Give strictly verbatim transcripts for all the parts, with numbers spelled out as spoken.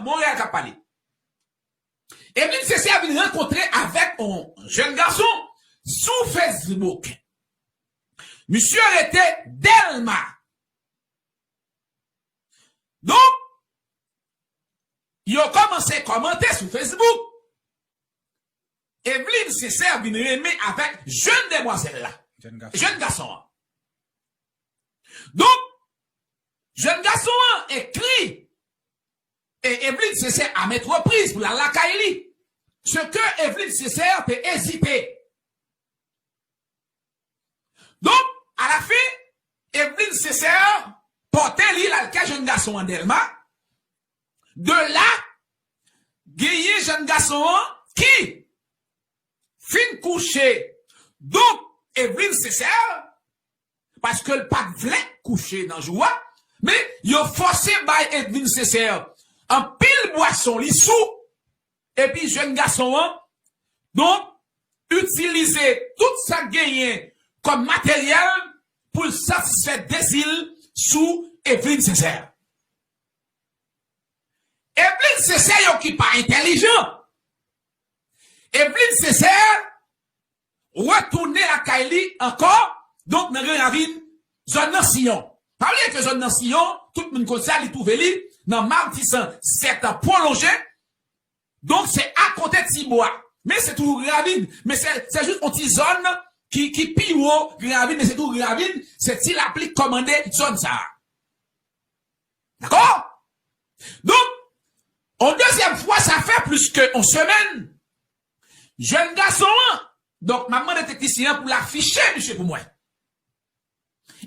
Monreyal k ap pale. Evelyne Sincère vin rankontre avèk yon jèn gason sou Facebook. Misye rete Dèlma. Donk, yo kòmanse kòmante sou Facebook. Evelyne Sincère vin renmen avèk jèn demwazèl la. Jèn gason. Jèn gason an. Donk, jèn gason an ekri e Evelyne Sincère a maintes reprises pou l al lakay li. Ce que Evelyne Sincère te ezite. Donk, alafen, Evelyne Sincère pòte li l al kay jèn gason an Dèlma. De la, genyen jèn gason an ki fin kouche. Donk, Evelyne Sincère, paske l pa t vle kouche nan jou a, men yo fòse bay Evelyne Sincère anpil bwason, li sou, epi jèn gason an, donk, itilize tout sa k genyen kòm materyèl pou l satisfè dezi l sou Evelyne Sincère. Evelyne Sincère yo ki pa entèlijan. Evelyne Sincère retounen lakay li ankò, donk nan Gran Ravin, zòn nan Siyon. Pa bliye ke zòn nan Siyon, tout moun konn sa, li twouve li nan Matisan sèt an pwolonje. Donk, se akote Tibwa. Men se toujou Gran Ravin. Men se, se jis yon ti zòn ki, ki pi wo Gran Ravin, men se toujou Gran Ravin. Se Ti Lapli k kòmande zòn sa a. Dakò? Donk, yon dezyèm fwa, sa fè plis ke yon semèn, jèn gason an, donk, m ap mande teknisyen an pou l afiche misye pou mwen.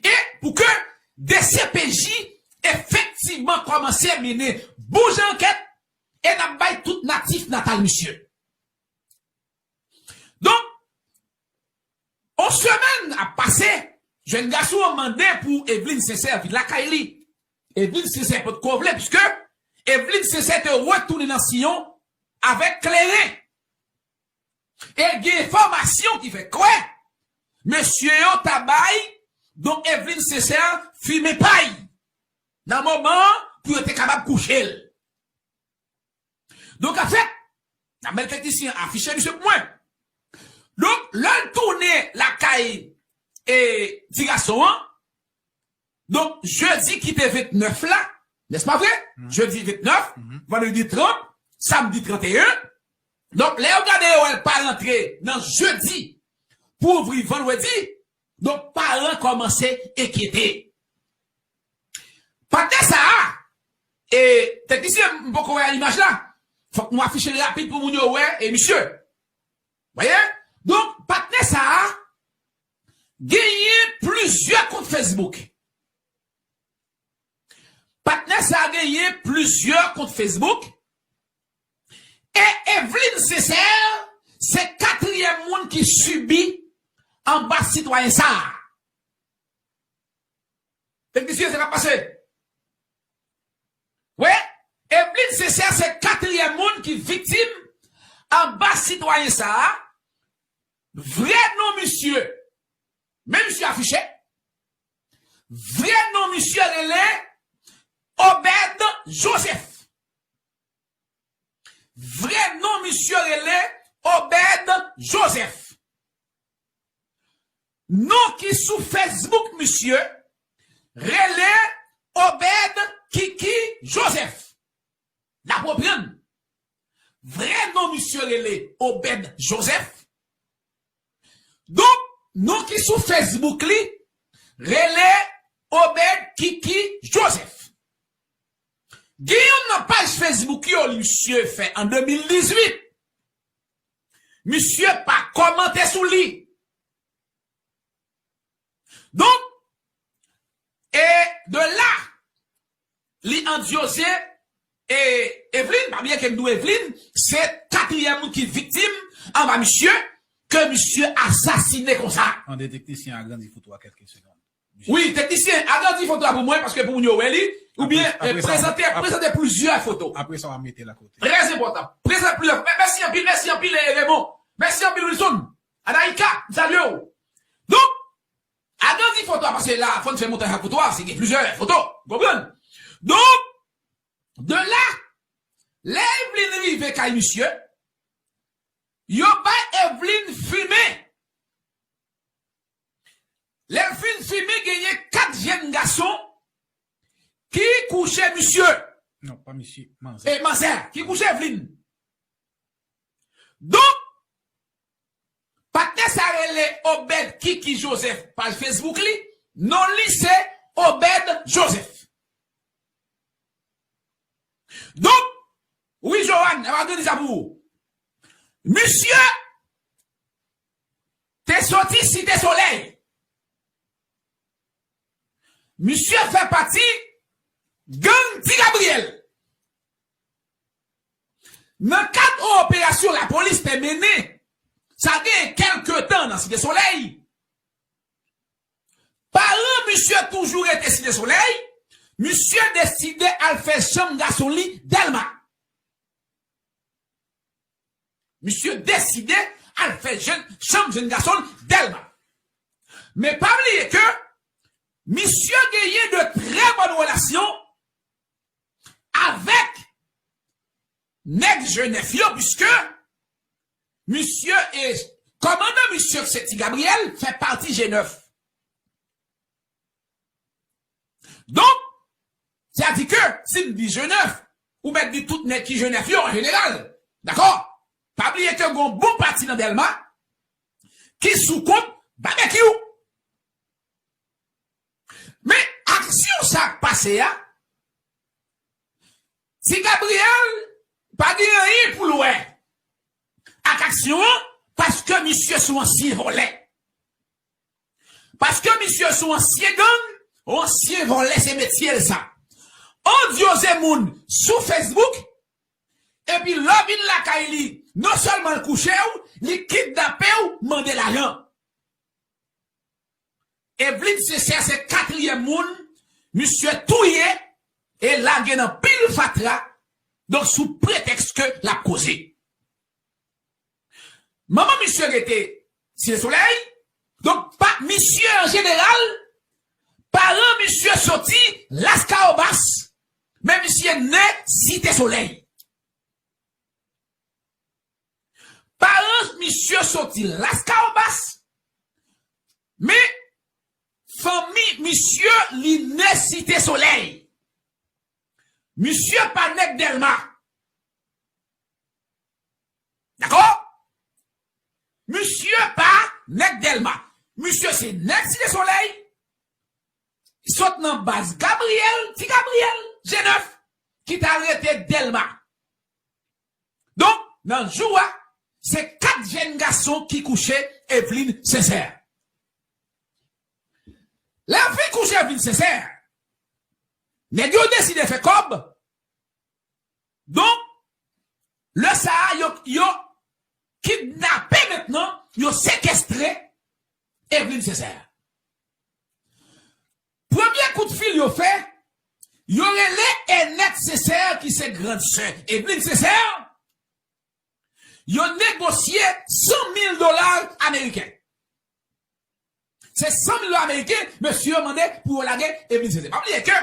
E pou ke D C P J efektivman kòmanse mennen bon jan ankèt e n ap bay tout natif natal misye. Donk, yon semèn ap pase, jèn gason an mande pou Evelyne Sincère vin lakay li. Evelyne Sincère potko vle, piske Evelyne Sincère te retounen nan Siyon avèk kleren. E gen enfòmasyon ki fè kwè mesye yo ta bay, donk, Evelyne Sincère fimen pay nan moman an pou yo te kapab kouche l. Donk, anfèt, n ap mande teknisyen an afiche misye pou mwen. Donk, lè l tounen lakay e ti gason an, donk, jedi ki te ventnèf la, nèspa vre? Jedi ventnèf, vandredi trant, samdi tranteyen. Donk, lè yo gade yo wè l pa rantre nan jedi pou ouvri vandredi, donk, paran kòmanse enkyete. Patnè sa a, e, teknisyen, m poko wè imaj la. Fòk nou afiche l rapid pou moun yo wè, e misye. Voyez? Donk, patnè sa a genyen plizyè kont Facebook. Patnè sa a genyen plizyè kont Facebook. E Evelyne Sincère se katriyèm moun ki sibi anba sitwayen sa a. Teknisyen, sa k ap pase? Wi, Evelyne Sincère se katriyèm moun ki viktim anba sitwayen sa a. Vrè non misye, men misye afiche. Vrè non misye rele Obed Joseph. Vrè non misye rele Obed Joseph. Non ki sou Facebook misye rele Obed Kiki Joseph. N ap reprann. Vrè non misye rele Obed Joseph. Donk, non ki sou Facebook li rele Obed Kiki Joseph. Gen youn nan paj Facebook yo li misye fè an de mil dizuit. Misye pa kòmante sou li. Donk, e de la, li andyoze e Evelyne, pa bliye ke m di w Evelyne, se katriyèm moun ki viktim anba misye, ke misye asasine konsa. Mande teknisyen agrandi foto a kèlke segonn. Wi, teknisyen, agrandi foto a pou mwen, paske pou moun yo wè li, oubyen, eh, prezante, prezante plizyè foto. Apre sa, w a mete l akote. Trè enpòtan. Prezante plizyè foto. Mèsi anpil, mèsi anpil, eh, Raymond. Mèsi anpil, Wilson. Anaïka, m salye w. Donk, agrandi foto a, paske la, fò n fè montaj ak foto a, se gen plizyè foto. Ou konprann? Donk, de la, pe kay misye. Yo bay Eveline fimen. Lè l fin fimen, genyen kat jèn gason ki kouche misye. Non, pa misye, manzè. E manzè, ki kouche Eveline. Donk, patnè sa rele Obed Kiki Joseph, paj Facebook li, non li se Obed Joseph. Donk, wi, Johan, m ap di sa pou ou. Misye te soti Site Solèy. Misye fè pati gang Ti Gabriyèl. Nan kad yon operasyon lapolis te mennen, sa gen kèlke tan nan Site Solèy, paran misye toujou rete Site Solèy, misye deside al fè chanm gason li Dèlma. Misye deside al fè jèn, chanm jèn gason l Dèlma. Men pa bliye ke misye genyen de trè bòn relasyon avèk nèg Jenèf yo, piske misye e kòmandan misye se Ti Gabriyèl fè pati Jenèf. Donk, sa di ke si n di Jenèf, ou mèt di tout nèg ki Jenèf yo an jeneral. Dakò? Pa bliye ke gon bon pati nan Dèlma ki sou kont Babekyou. Men aksyon sa k pase a, Ti Gabriyèl pa gen anyen pou l wè ak aksyon an, paske misye se yon ansyen vòlè. Paske misye se yon ansyen gang, yon ansyen vòlè, se metye l sa. Odyoze moun sou Facebook, epi lè w vin lakay li, non sèlman l kouche w, li kidnape w, mande lajan. Eveline Sincère se katriyèm moun misye touye e lage nan pil fatra, donk sou pretèks ke l ap koze. Manman misye rete Site Solèy, donk pa misye an jeneral, paran misye soti Laskawobas, men misye ne Site Solèy. Paran misye soti Laskawobas, men fanmi misye li ne Site Solèy. Misye pa nèg Dèlma. Dakò? Misye pa nèg Dèlma. Misye se nèg Site Solèy. Sot nan baz Gabriyèl, Ti Gabriyèl, Jenèf, ki ta rete Dèlma. Donk, nan jou a, se kat jèn gason ki kouche Eveline Sincère. Lè yo fin kouche Eveline Sincère, nèg yo deside fè kòb. Donk, lè sa a, yo, yo kidnape mentnan, yo sekestre Eveline Sincère. Premye kout fil yo fè, yo rele Enèt Sincère ki se grann sè Eveline Sincère, yo negosye san mil dola ameriken. Se san mil dola ameriken, mesye yo mande pou yo lage Eveline Sincère. Pa bliye ke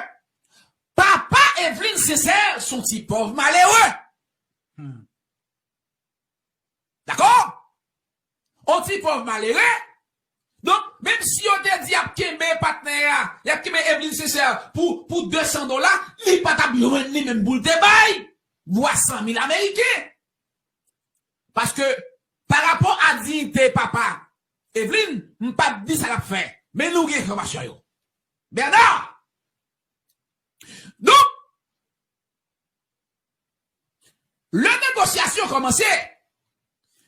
papa Eveline Sincère se yon ti pòv malere. Hmm. Dakò? On ti pòv malere. Donk, menm si yo te di y ap kenbe patnè a, y ap kenbe Eveline Sincère pou, pou de san dola, li pa t ap jwenn li menm pou l te bay vwa san mil ameriken. Paske, pa rapò a diyite papa Eveline, m p ap di sa l ap fè. Men nou gen enfòmasyon yo. Bernard! Donk, lè negosyasyon kòmanse,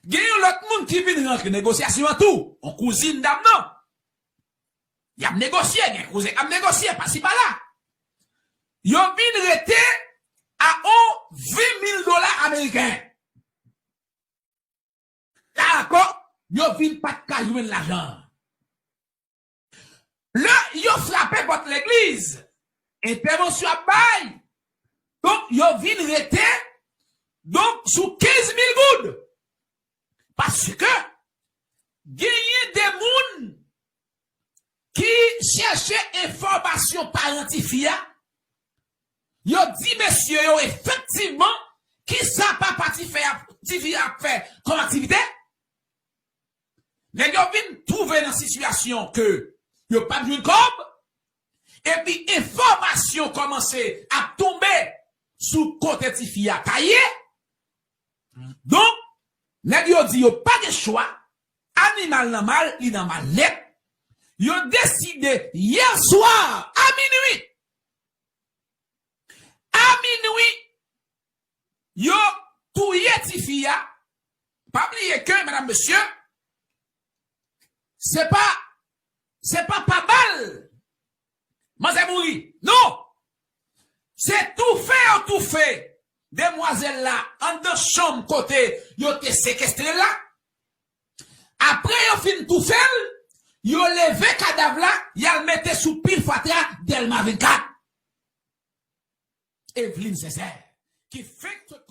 gen yon lòt moun ki vin rantre negosyasyon an tou, yon kouzin dam nan. Y ap negosye, gen kouzen k ap negosye, pasi pala. Yo vin rete a on ven mil dola ameriken. Dakò, yo vin pa t ka jwenn lajan an. Lè yo frape pòt legliz, entèvansyon ap bay. Donk, yo vin rete, donk, sou kenz mil goud. Paske genyen de moun ki chèche enfòmasyon paran tifi a, yo di mesye yo efektivman kisa papa tifi ap fè kòm aktivite. Nèg yo vin twouve nan sitiyasyon ke yo pa jwenn kòb, epi enfòmasyon kòmanse ap tonbe sou kote tifi a ta ye. Donk, nèg yo di yo pa gen chwa, animal nan mal, li nan mal nèt. Yo deside yè swa a minwi. A minwi, yo touye tifi a. Pa bliye ke, medam, mesye, se pa, se pa pa bal manzè mouri. Non! Se toufe yo toufe demwazèl la anndan chanm kote yo te sekestre l la. Apre yo fin toufe l, yo leve kadav la, y al mete sou pil fatra Dèlma vennkat. Evelyne Césaire, ki fenk sot